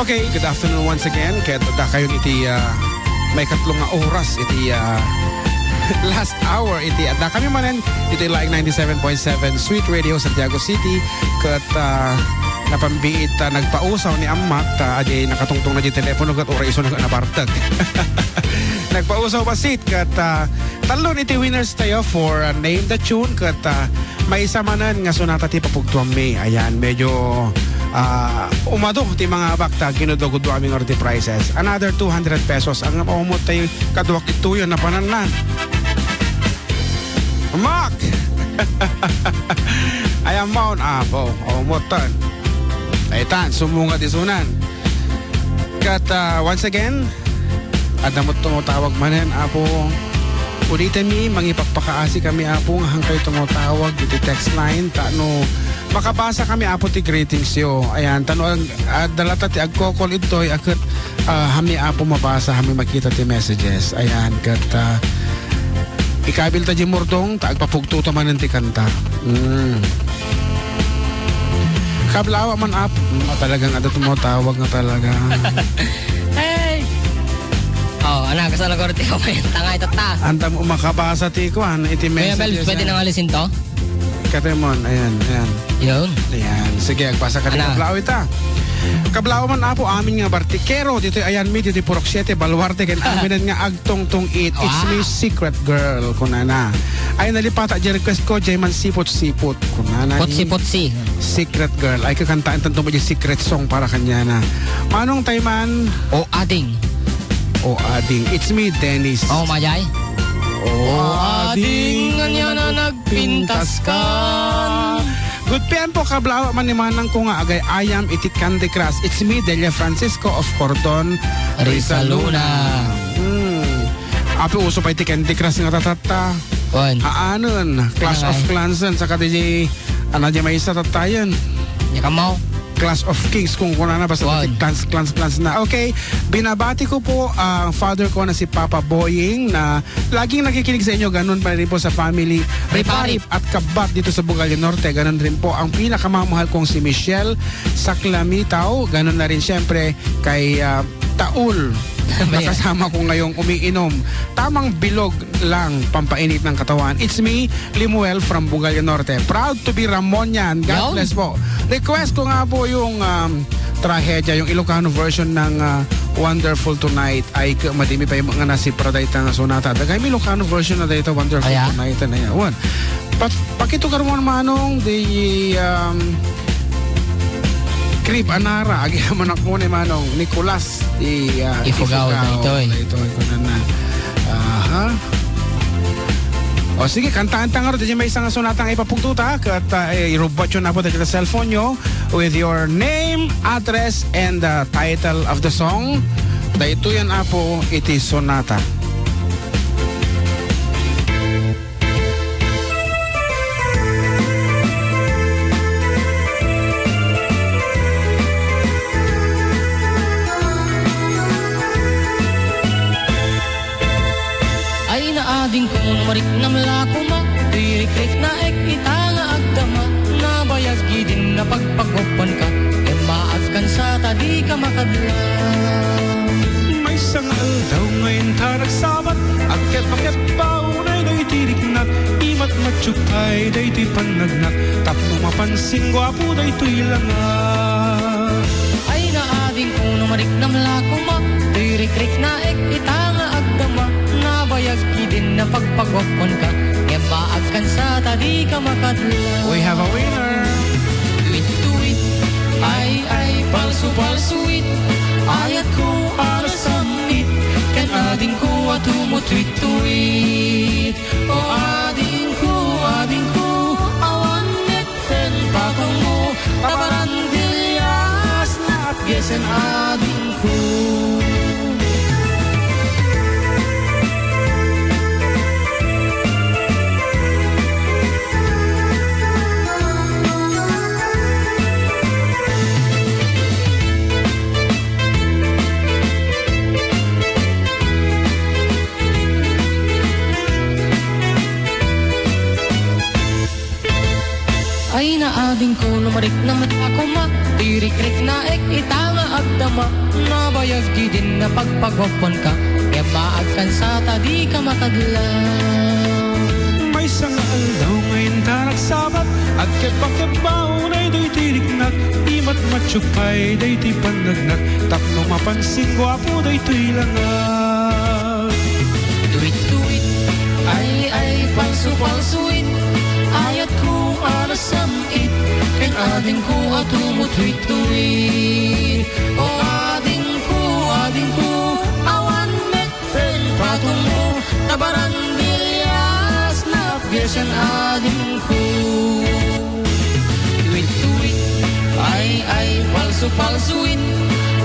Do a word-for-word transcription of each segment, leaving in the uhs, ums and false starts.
Okay, good afternoon once again. Ket adda kayo iti, ah, maikatlo nga oras iti, ah, last hour iti adda kami manen iti laing ninety-seven point seven Sweet Radio Santiago City. Ket, ah, napambiit, ah, nagpausaw ni Ammak, ta adi nakatungtong na di telepono ket uray isu na nabartek. Nagpausaw bassit ket, ah, talon iti winners tayo for, ah, Name the Tune ket, ah, maysa manen nga sonata ti papugtuammi. Ayan, medyo, ah, umado ti mangabak ta ginudugudua mi ngarud ti prizes. Another two hundred pesos. Ang maumot tayo kaduak ituyon na panannan. Mak! Ay, amount, Apo. Umot tan. Ay, tan, sumunga ti sunan. Kat, ah, once again, adda met tumutawag manen, Apo. Ulitem mi, mangipakpakaasi kami, Apo, nga hankay tumutawag iti text line, ta no makabasa kami, Apo, ti greetings yo. Ayan, ta no ag-, adda latta ti agkokol idtoy, a ket, ah, hami, Apo, mabasa, hami makita ti messages. Ayan, ket, ah, ikabil ta di murdong, ta agpapugto ta manen ti kanta. Mm. Kablawa man, Ap-, mm, talagang adda tumutawag nga talaga. Hey! Oh, ana, kasano ko rin ti tanga ito ta? Anta mo makabasa ti kuan, iti Kuya Mel, messages pwede na. Nang alisin to? Katemon, ayan, ayan. Yun. Ayan. Sige, agbasa ka ni Ana. Kablaw ita. Kablaw man, Apo, amin nga bartikero, ditoy ayan mi, ditoy Purok siete, Baluarte, ken aminen nga agtungtong it. It's me, Wow. Secret Girl, kunana. Ay, nalipata, di request ko, jay man sipot-sipot, kunana. Putsi-putsi. Secret Girl. Ay, kakantaan tanto mo di secret song para kanyana. Manong Tayman? O ading. O ading. It's me, Dennis. Oh, mayay. O O ading, ading, anya na nagpintas ka. Good P M po, kablawa man ni manang ko nga agay-ayam iti Candy Crush. It's me, Delia Francisco of Cordon, Rizaluna. Rizaluna. Hmm. Apo, uso pa iti Candy Crush nga tatatta. Kuan. Aanon, Clash Ano of nga? Clans, saka di, ano, di maysa tattayen. Di ka mo? Clash of Kings kung kunana, basta Wan. Clans, clans, clans na. Okay, binabati ko po ang father ko na si Papa Boying na laging nakikinig sa inyo. Ganun pa rin po sa family Riparip. Riparip at Kabat dito sa Bugalio Norte. Ganun rin po ang pinakamamahal kong si Michelle Saclamitao. Ganun na rin siyempre kay, ah, Taul. Ayan. Nakasama ko ngayong umiinom. Tamang bilog lang, pampainit ng katawan. It's me, Limuel from Bugalio Norte. Proud to be Ramonian. God Yun. Bless po. Request ko nga po yung, um, trahedya, yung Ilocano version ng, ah, Wonderful Tonight. Ay, k-, madimi pa yung mga nasipra dahil nga sonata. Dagay mi Ilocano version na dahil Wonderful Aya? Tonight. Ano yan? One. Pat-, pakitugar mo, Manong, di, um, Crib Anara. Agi mo na ko ni Manong Nicolas. Di, ah, Ifugao, Ifugao, daytoy. Daytoy, kunana. Aha. O, sige, kantaan ta nga ro, di maysa nga sonata nga ipapugto ta, kat, ah, eh, irubbat yun, Apo, dagiti cellphone yo with your name, address, and the title of the song. Daytoy yan, Apo, iti sonata. Ay naadingko no mariknam la koma, toy rikriknaek ita nga agdama, nabayag idin napagpaguapkuanka, ngem maagkan sa ta dika makadla. Maysa nga aldaw nga inta nagsabat, agket maket baonay daytoy riknak, imatmatiok pay daytoy pannagnak, tapno mapansin guapo daytoy langa. Ay naadingko no mariknam la koma, toy rikriknaek ita nga agdama, nabayag idin napagpaguapkuanka, ngem maagkan sa ta dika makadla. We have a winner. Tweet, tweet, ay, ay, palsu, palsu, it. Ayatko a nasammit, ken adingko a tumutweet-tweet. O adingko, adingko, awan met ken patongmo, ta barandillas na atgesen adingko. Ay naadingko no mariknam la koma, toy rikriknaek ita nga agdama, nabayag idin napagpaguapuanka, ngem maagkansa ta dika makadlaw. Maysa nga aldaw nga intarak Sabat, agkebba-kebbaon daytoy ti riknak, imatmatyo pay daytoy pannagnak, tapno mapansin guapo daytoy langak. Tuwit-tuwit, ay, ay, palsu-palsuit, ayatko a nasam-it, ken adingko a tumutwit-twit. O adingko, adingko, awan met ken patongmo, ta barandillas napgesen adingko. Tuwit-tuwit, ay, ay, palsu-palsuit,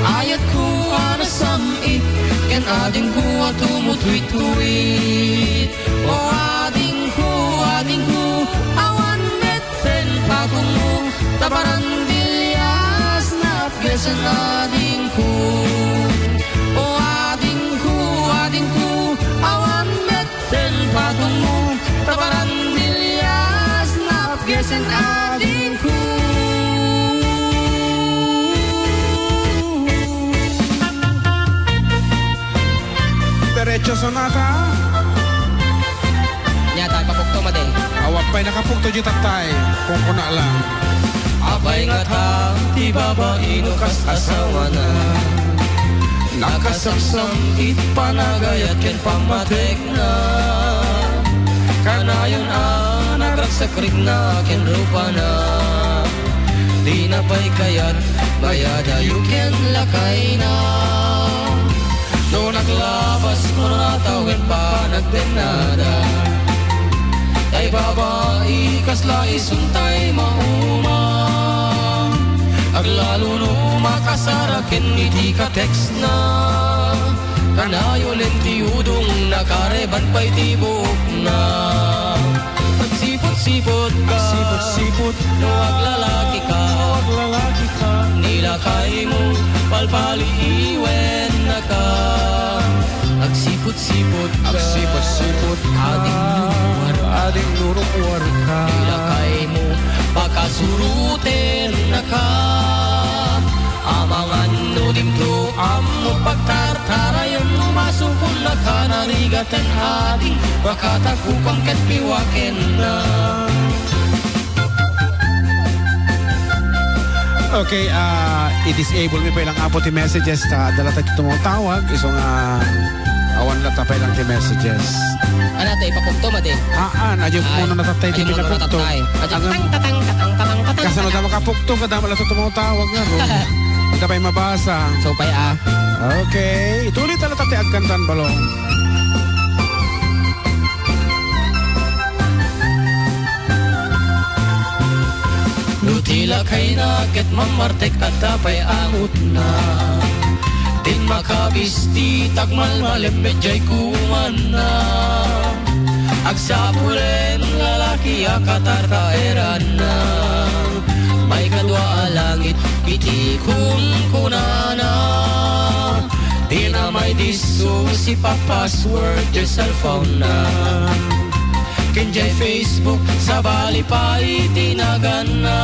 ayatko a nasam-it, ken adingko a tumutwit-twit. O adingko, adingko, awan met ken patongmo, ta barandillas napgesen adingko. O adingko, adingko, awan met ken patongmo, ta barandillas napgesen adingko. Derecho sonata. Nia, tay, papukto madi. Awan pay nakapukto di tatay. Kung kuna lang. Apay ngata ti babaino kas asawana? Nakasamsam iti panagayat ken pammatekna. Kanayon a nagragsakrigna ken rupana. Dina pay kayat mayadayo ken lakayna. No naglabas, no natawen panagdennada. Tay babai, kasla isuntay mauma. Aglalo no makasara ken iti ka-textna. Kanayon ti udong nakareban pay ti buokna. Agsiput-siput ka. Agsiput-siput. No aglalaki ka. No aglalaki ka. Ni lakaymo, palpaliiwennaka. Agsiput-siput ka. Agsiput-siput ka. Ading nurumwar. Ading nurumwar ka. Ni lakaymo, pakasurutennaka. Amangan no dimto ammo pagtartarayan no masukon na kanarigaten ading bakata kupang ket piwakenna. Okay, ah, i-disable mi pay lang apo ti messages ta adda latta ti tumawtawag, isu nga awan latta pay lang ti messages. Ano to, ipapukto, madi? Haan, ayo muna natatay ti pinapukto. Ayo muna natatay. Ayo, tang, tatang, tatang, tatang, tatang, kasano tatang. Da makapukto, kada malato tumawtawag nga, no? Ita pay mabasa. So, pay, ah. Okay, ituloy ta latta ti agkantan, balong. No ti lakayna ket mammartek adda pay angutna. Din makabisti tagmalmalem met jay kumanna. Agsapulen lalaki a katartaeranna. Maikadua a langit iti kunkunana. Dina maidisso sipa-password jay cellphone-na. Ken jay Facebook, sabali pay ti naganna.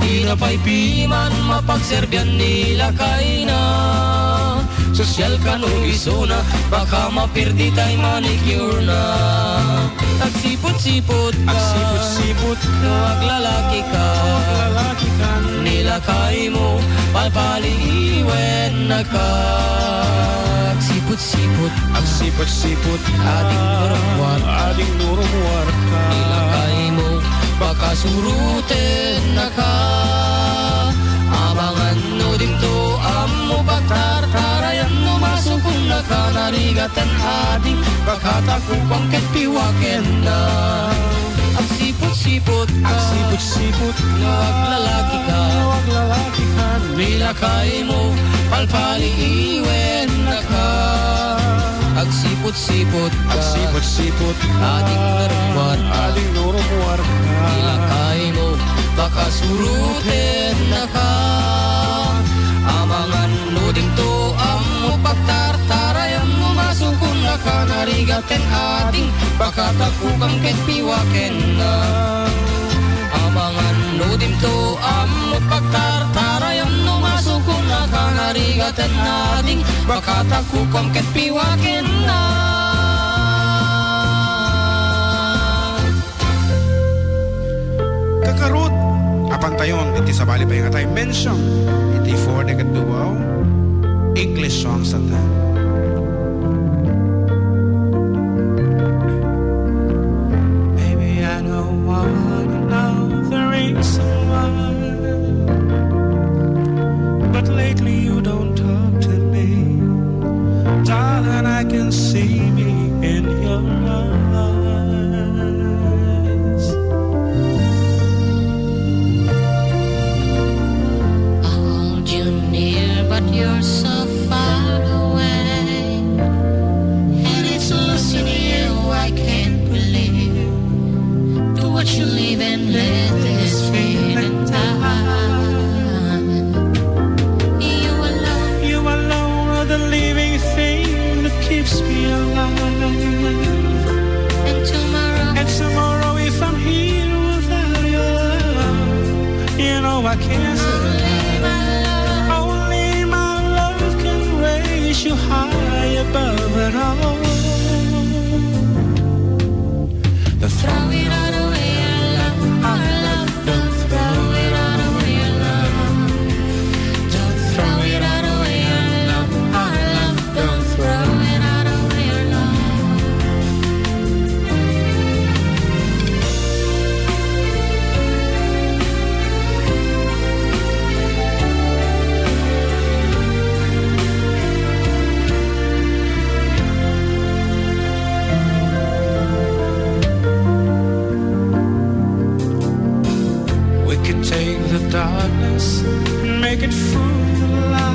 Dina pay piman mapagserbian ni lakayna. Sosyal kano isuna, baka mapirdi tay manicure-na. Agsiput-siput ka. Agsiput-siput ka. Aglalaki ka. Aglalaki ka. Ni lakaymo, palpaliiwennaka. Agsiput-siput. Agsiput-siput. Ading nurumwar. Ading nurumwar ka. Ni lakaymo, pakasurutennaka. Amangan no dimto ammo pagtartarayan no masukon na kanarigaten ading bakata kupang ket piwakenna. Agsiput-siput ka. Agsiput-siput ka. No aglalaki ka. No aglalaki ka. Ni lakaymo, palpaliiwennaka. Agsiput-siput ka. Agsiput-siput ka. Ading nurumwar ka. Ading nurumwar ka. Ni lakaymo, pakasurutennaka. Amangan no dimto ammo pagtartarayan no masukon na kanarigaten ading bakata kupang ket piwakenna. Amangan no dimto ammo pagtartarayan no masukon Tan ading bakata kukuam ket piwakenna. Kakarot, apantayon iti sabali pay nga tayo mention iti four decade duo, English songs at that. Baby, I don't wanna know the reason why. But lately you don't talk to me. Darling, I can see me in your eyes. I hold you near, but you're so far away. And it's losing you I can't believe. To watch you leave and let this feeling die. You alone, you alone are the living thing that keeps me alive. And tomorrow, and tomorrow, if I'm here without your love, you know I can't survive. Only my love can raise you high above it all. Don't throw it all away, our love, our love. Don't throw it all away, our love. Don't throw it all away, our love, our love. Don't throw it all away, our love. We can take the darkness and make it through the light.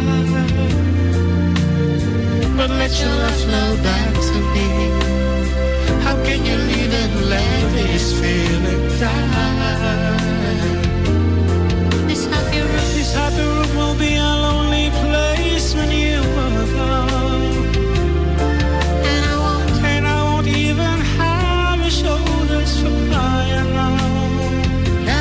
But let your love flow back to me. How can you leave and let this feeling die? This happy room, this happy room will be a lonely place when you are gone. And I won't, and I won't even have a shoulders for crying on. No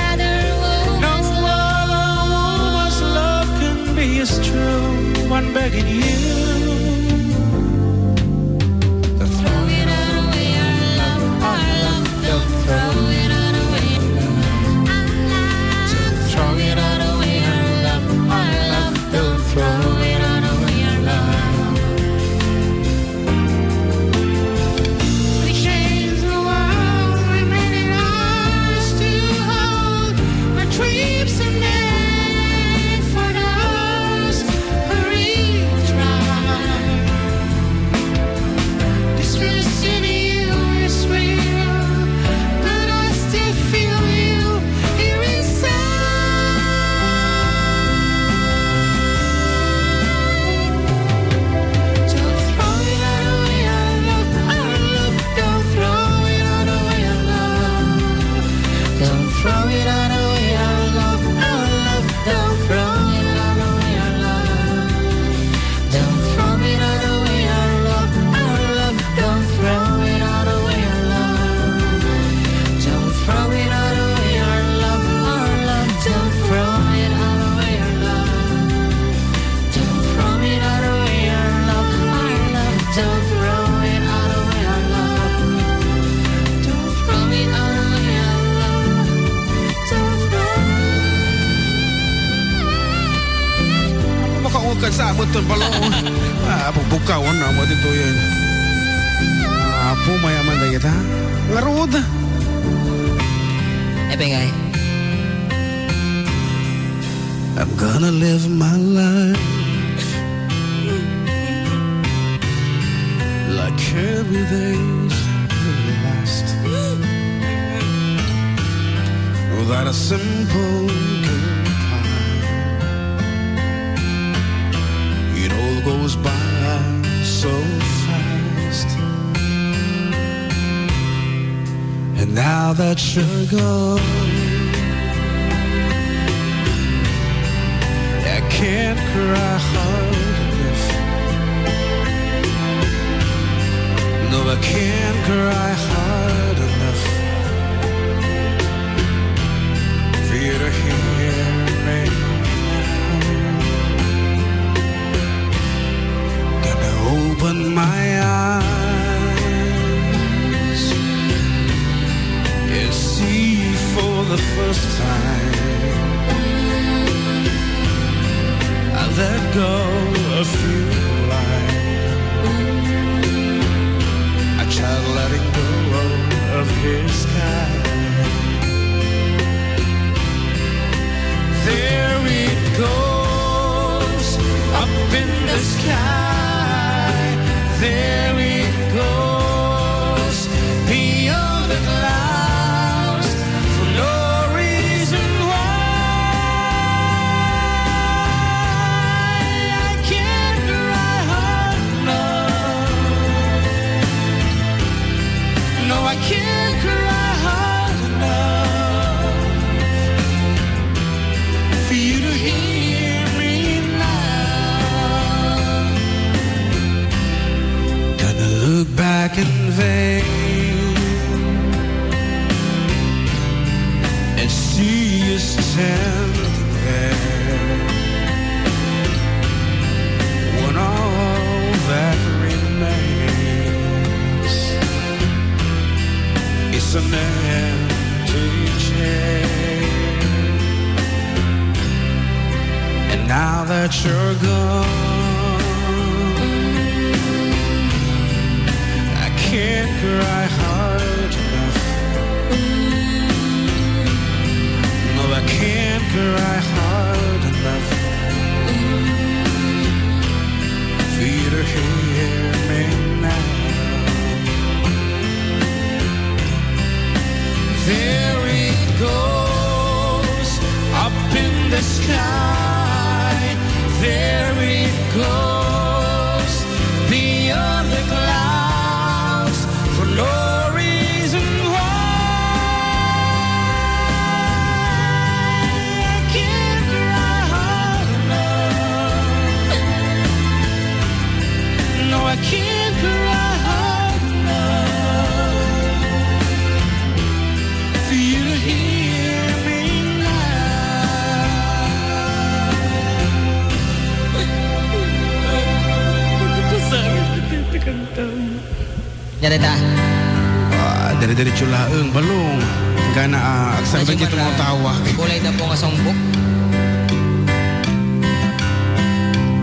other woman's, no other woman's love can be as true. I'm begging you. Don't throw it all away, our love, our love. Don't throw it all away, our love. Don't throw it all away, our love, our love. Don't throw it all away, our love. We changed the world, we made it ours to hold. Our dreams are made for those who really try. This feeling in you is real, but I still feel you here inside. Don't throw it all away, our love, our love. Don't throw it all away, our love. Don't throw it all away, our love, our love. Don't throw it all away, our love. Don't throw it all away, our love, our love. Don't throw it all away, our love. Don't throw it all away, our love, our love. Don't throw it all away, our love. Don't throw it all away, our love, our love. Don't throw it all away, our love. Don't throw it all away, our love. Don't throw it. Makaukad sa amot ton balo. Ah, bubukawan na mo dito yun. Apo, mayaman na kita. Ngarud. Epengay. I'm gonna live my life like every day's the last. Without a simple goodbye. It all goes by so fast. And now that you're gone, I can't cry hard enough. No, I can't cry hard enough for you to hear me now. First time I let go of you like a child letting go of his sky. There it goes, up in the sky. There it goes, beyond the clouds, for no reason why. I can't cry hard enough. No, I can't cry hard enough for you to hear me now. Gotta look back in vain and see you standing there when all that remains is an empty chair. And now that you're gone, I can't cry hard enough. No, I can't cry hard enough for you to hear me now. There it goes, up in the sky. There it goes, beyond the clouds, for no reason why. I can't cry hard enough. No, I can't cry hard enough for you to hear me now. Pasangit iti kantam. Diri ta. Ah, dire-diretso laeng, balong. Gana, ah, agsabi Medyo dagiti mara-, tumatawag. Kulay na po nga songbok.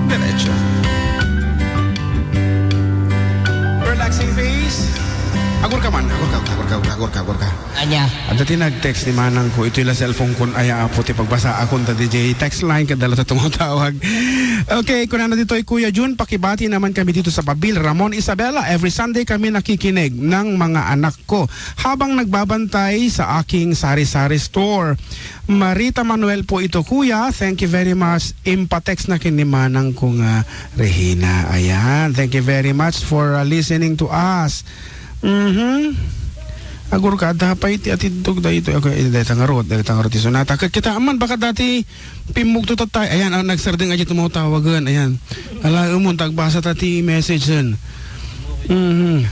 Diretso. Relaxing face. Agurka man, agurka, agurka, agurka, agurka. Ania? Adda ti nag-text ni manangko, itoy la cellphone kon aya, apo, ti pagbasaakon ta D J text line, kadala ta tumatawag. Okay, kunana ditoy, Kuya Jun, pakibati naman kami dito sa Pabil, Ramon, Isabela. Every Sunday kami nakikinig ng mga anak ko habang nagbabantay sa aking sari-sari store. Marita Manuel po ito, Kuya. Thank you very much. Impatext na ken ni manangko nga Regina. Ayan. Thank you very much for, uh, listening to us. Mhm. Agurka, adda pay ti atidtog daytoy. Okay, dayta ngarud, dayta ngarud ti sonata. Ket kita man, baka dati pimmugto tattay. Ayan, ah, nagsardeng a diay tumatawagen. Ayan. Ala, umon, tagbasa ta ti message-en. Mhm.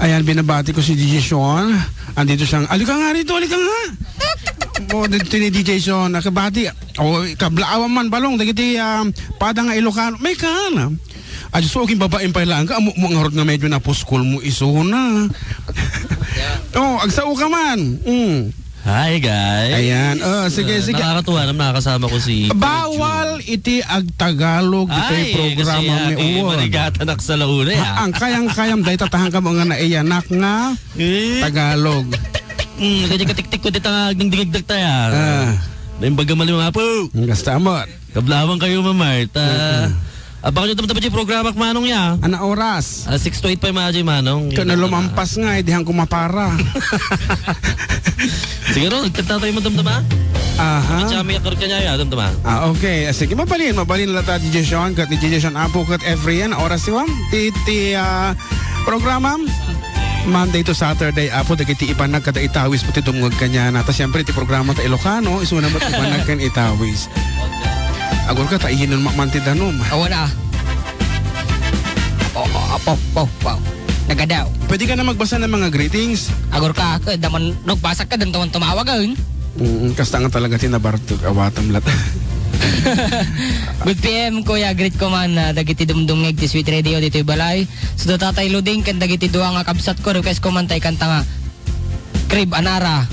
Ayan, binabati ko si D J Sean. Andito siyang, "Alika nga rito, alika nga." Oh, dito ni D J Sean. Nakabati. Oh, kablaawan man, balong. Dagiti, ah, pada nga Ilocano. May kan. Ay, so, king babaeng pay laeng ka, amo, mo ngarud nga medyo napuskol mo isuna. Oh, agsao ka man. Mm. Hi, guys. Ayan. Oh, sige, Ah, sige. Nakakatuwa naman, nakakasama ko si Kuya Bawal Jun. Iti agtagalog, iti Ay, programa kasi, ah, mi kay uwan. Marigatan ak sa launa, ah. Ha, ang kayang-kayam, dahil tatahan ka mo nga naiyanak nga Eh? Tagalog. Mm, kaya katiktik ko dita nga agdingdingagdag tayo. Ah. Naimbag nga mali, mga apo. Ang gasta mo. Kablawang kayo, Mama Marta. Mm-mm. Abangan nyo taman taman yung programa, Manong, ya. Ana oras? Ah, six to eight pa yung mga Manong. Kaya na lumampas nga, eh, dihan ko mapara. Siguro, nagkanta tayo, madam, tama? Aha. Kami, kami, kami, kanya, ya, madam, tama? Ah, okay. Ah, sige, mabalin, mabalin lang ta, D J Sean, kat ni D J Sean Apo, kat Efrian, oras, di ba? Ti, ti, ah, programa, Monday to Saturday, apo, dagiti ibanag kada itawis, pati dumngeg kanya na. Ta, siyempre, ti programa ta Ilocano, isu naman ibanag kan itawis. Agor ka, ta iyinan man ti danum. Awan, ah. Oh, oh, oh, oh, oh. Nagadaw. Pwede ka na magbasa ng mga greetings. Agor ka, ka, daman, nagbasak ka, dan tuman tumawag, ah, eh. Mm, kasta nga talaga ti nabartog, awatam lat. Good P M, Kuya, greet ko man, ah, dagiti dumdumngeg ti Sweet Radio ditoy balay. So, da Tatay Luding, ken dagiti dua nga kabsat ko, request ko man tay kanta nga Crib Anara.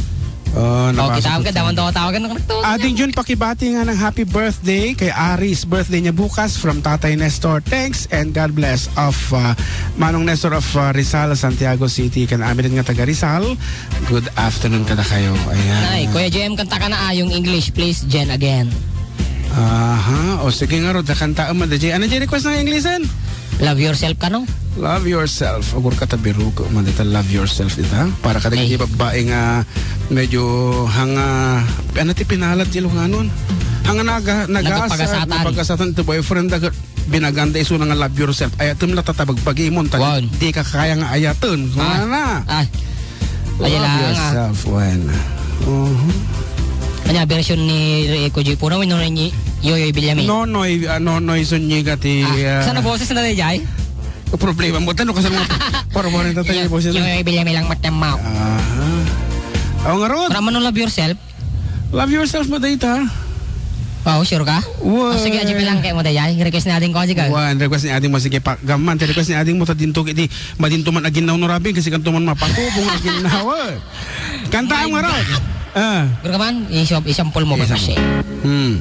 Oh, nabasa ko. Kita ka, daman daw tawagan ng rekto. Ading Jun, pakibati nga ng happy birthday kay Aris. Birthday niya bukas from Tatay Nestor. Thanks and God bless of, uh, Manong Nestor of, uh, Rizal, Santiago City. Kan amin nga taga Rizal. Good afternoon kada kayo. Ayan. Ay, Kuya J M, kanta ka na, ah, yung English, please, Jen again. Aha. O, sige nga, Rod. Kanta mo, D J. Ano di request ng English, en? Love yourself ka, no? Love yourself. Agur ka ta biruko man dita, love yourself dita. Para ka dagiti babbae nga medyo hanga, ano ti pinalad ti Ilonganon? Hanga naga-, nagasa, napagasatan. Napagasatan ti boyfriend da, binaganda isuna nga love yourself. Ayatem la ta tabagbagimon, ta di ka kaya nga ayaten. Kumana. Ay. Love yourself, wen. Anya version ni Rico G Puna, wenno ni Yoyoy Villame? Nonoy, ah, Nonoy Zuniga ti, ah, saan ang boses na tayo, Jai? Ang problema mo, tano ka sa mga parang tayo boses na. Yoyoy Villame lang matamaw. Aha. Aw, nga, Rod. Kura man love yourself. Love yourself mo, data. Wow, sure ka? Wow. Oh, sige, adyo lang kayo mo, dayay. Request ni ading ko, adyo ka. Wan, request ni ading mo, sige, pa, gaman, ti request ni ading mo, ta dinto, di, madinto man aginnaw no rabi, kasi kanto man mapatubong aginnaw, eh. Kanta ang Rod. Ah. Pero ka man, isam-, isampol mo, kasi. Hmm.